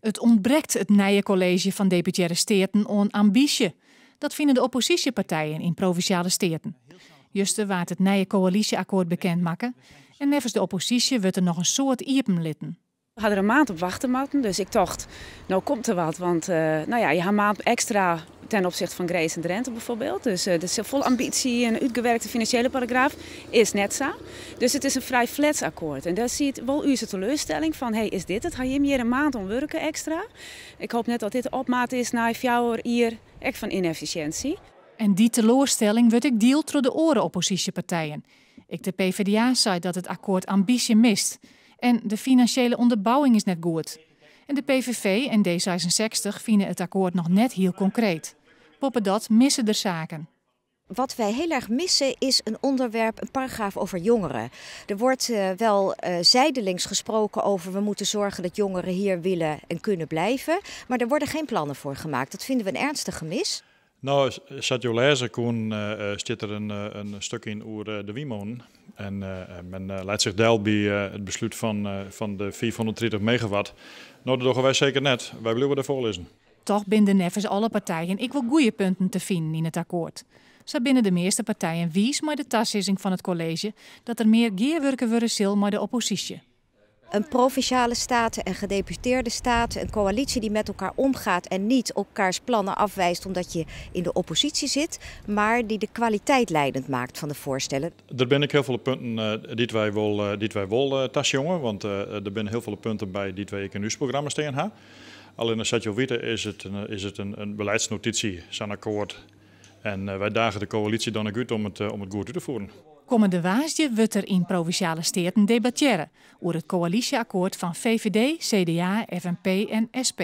It ûntbrekt it nije kolleezje fan Deputearre Steaten oan ambysje. Dat fine de opposysjepartijen yn Provinsjale Steaten. Juster waard it nije koälysje-akkoart bekend makke en neffens de opposysje wurdt der noch in soad iepen litten. We ha der in maand op wachte moatten, dus ik tocht, no komt der wat. Want no ja, je ha in maand ekstra ten opzichte fan Grins en Drenthe bijvoorbeeld. Dus der sit folle ambysje en útwurke finansjele paragraaf is net sa. Dus it is in frij flets akkoart. En dêr sit wol ús teleurstelling fan, hey, is dit it? Ha jim hjir in maand oan wurke ekstra? Ik hoopje net dat dit de opmaat is nei 4 jier ek fan yneffisjinsje. En dy teleurstelling wurdt ek dield troch de oare opposysjepartijen. Ek de PvdA seit dat it akkoart ambysje mist. En de finansjele ûnderbouwing is net goed. En de PVV en D66 fine it akkoart noch net hiel konkreet. Boppedat misse der saken. Wat wij heel erg missen is een onderwerp, een paragraaf over jongeren. Er wordt wel zijdelings gesproken over: we moeten zorgen dat jongeren hier willen en kunnen blijven. Maar er worden geen plannen voor gemaakt. Dat vinden we een ernstig gemis. No, sa't jo lêze koene, stiet der in stik yn oer de wynmûnen. En men leit sich del by it beslút fan de 530 megawatt. No, dat dogge wy seker net. Wy bliuwe derfoar lizzen. Dochs binne der neffens alle partijen ek wol goede punten te finen yn it akkoart. Sa binne de measte partijen wiis mei de tasizzing fan it kolleezje dat der mear gearwurke wurde sil mei de opposysje. Een Provinciale Staten en Gedeputeerde Staten, een coalitie die met elkaar omgaat en niet elkaars plannen afwijst omdat je in de oppositie zit, maar die de kwaliteit leidend maakt van de voorstellen. Der binne ek hiel folle punten dy't wy wol tasjonge, want der binne hiel folle punten by dy't wy ek yn ús programma stean ha. Allinnich, sa't jo witte, is it in beleidsnotysje, sa'n akkoart. En wy daagje de koälysje dan ek út om it goed út te fieren. Kommende woansdei wurdt der yn Provinsjale Steaten debattearre oer it koälysje-akkoart fan VVD, CDA, FNP en SP.